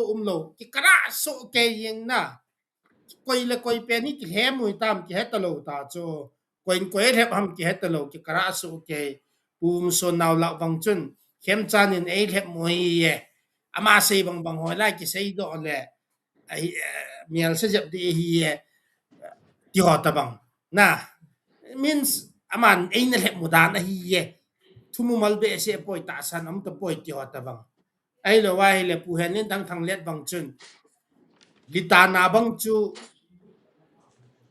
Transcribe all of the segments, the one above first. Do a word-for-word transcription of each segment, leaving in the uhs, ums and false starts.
umlou, kikara so kei jeng na. Koi le koi pen hi kilhem u tam kihe talou ta chu. Koi in koi lhep ham kihe talou, kikara so kei. Pu Umson nau lah bang chun, Khemchand in ei lhep mo hi e. Ama sei bang bang hoi lai kisei doh le. Ahi, eh, mial se jep di hi e. Ti ho ta bang. Na, means, aman ei na lhep mo dan ahi e. Thumu mal be se poi ta san am ta poi ti ho ta bang. Ahilou ahile Pu Henlin Thangthang let bang chun. Litana bang chu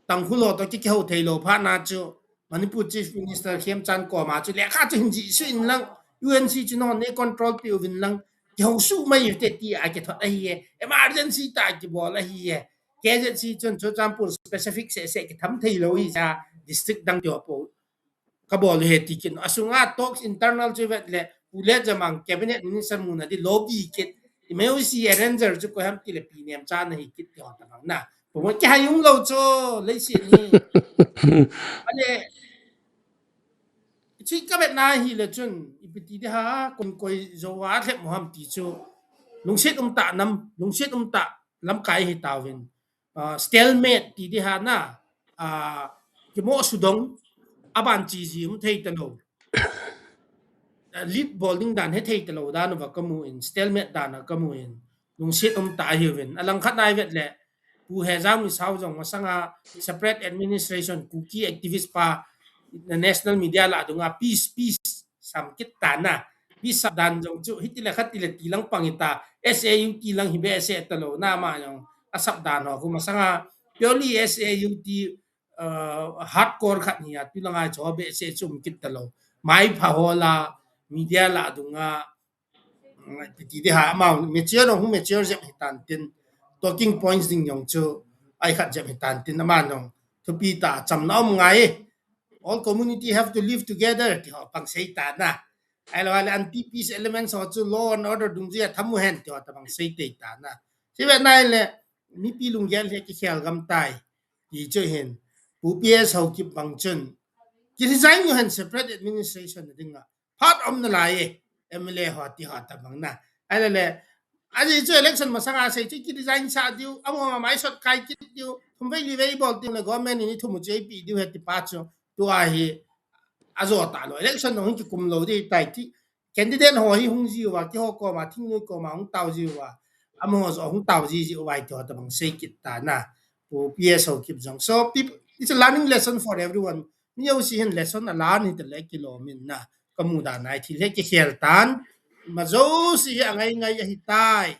Tangkhul ho to ki kihou thei lou phat na chu Manipur Chief Minister Khemchand koma chu lekha chu hin jih suh in lang U N C chu non ne control pi uvin lang kihou suh mai te ti a kithot ahi e. Emergency ta kibol ahi e. K Z C chun Churachandpur specific se se kitham thei lou hi cha district dang ti ho po. Ka bol he ti kin. Asunga talks internal chu vet le, Pu Letjamang cabinet minister muna di lobby kit. I M O C arranger chu ko ham ti le Pi Nemcha na hi kit ti ho ta bang na. Pu mo ki ha yung lo chu, le si ni. Ale, chu ka vet na hi le chun, ipi ti di ha, kon koi zo a thlep mo ham ti chu. Lungset um ta nam, lungset um ta lamkai hi tauvin. Ah, stalemate ti di ha na, ah, kimo sudong, aban chi ji um thei ta lo. Ah, lead bol ding dan he thei ta lo dan va ka mu in, stalemate dan a ka mu in, lungset um ta hi vin. Alang khat nai vet le, Pu Hejang Misao jong masanga separate administration, Kuki activist pa, national media lah dunga, peace, peace, sam kit ta na. Peace sap dan jong chu, hiti le khat ti le ti lang pang ita, S A U T lang hi be se ta lo, na ma jong, a sap dan ho, kuma sanga, purely S A U T, uh, hardcore khat ni a, tu lang ai cho be se chu um kit ta lo. Mai pha ho la, media lah dunga, mm, ti ti de ha, amau, mature no, hu mature jep hi tan tin, talking points ding jong chu, ai khat jep hi tan tin, ama nong, thupi ta, cham na um ngai, all community have to live together, ti ho pang sei ta na. Ai lo le anti peace elements ho chu law and order dung jia thamu hen ti ho ta bang sei tei ta na. Si ve nai le mipi lunggel he ki khel gam tai. Ti chu hin Pu P S Haokip bang chun ki resign u hen separate administration ding a. Phat om na lai e M L A ho ti ho ta bang na. Ai le le Aji chu election masanga sei chu ki resign sa diu, amo ma mai sot kai kit diu, thum vei li vei bol diu le government ni thum chu ei pi diu he ti pa chu, tua hi ajo ta lo. Election nong hi ki kum lo di tai ti. Candidate ho hi hung ji uva, ki ho koma, thingnoi koma hung tao ji uva. Amo jo hung tao ji ji uva ti ho ta bang sei kit ta na. Pu P S Haokip jong. So, peop-, it's a learning lesson for everyone. Mi jouse hin lesson a learn hi ta le ki lo min na. Ka mu dan nai thil he ki khel tan. Ma jouse hi a ngai ngai ahi tai.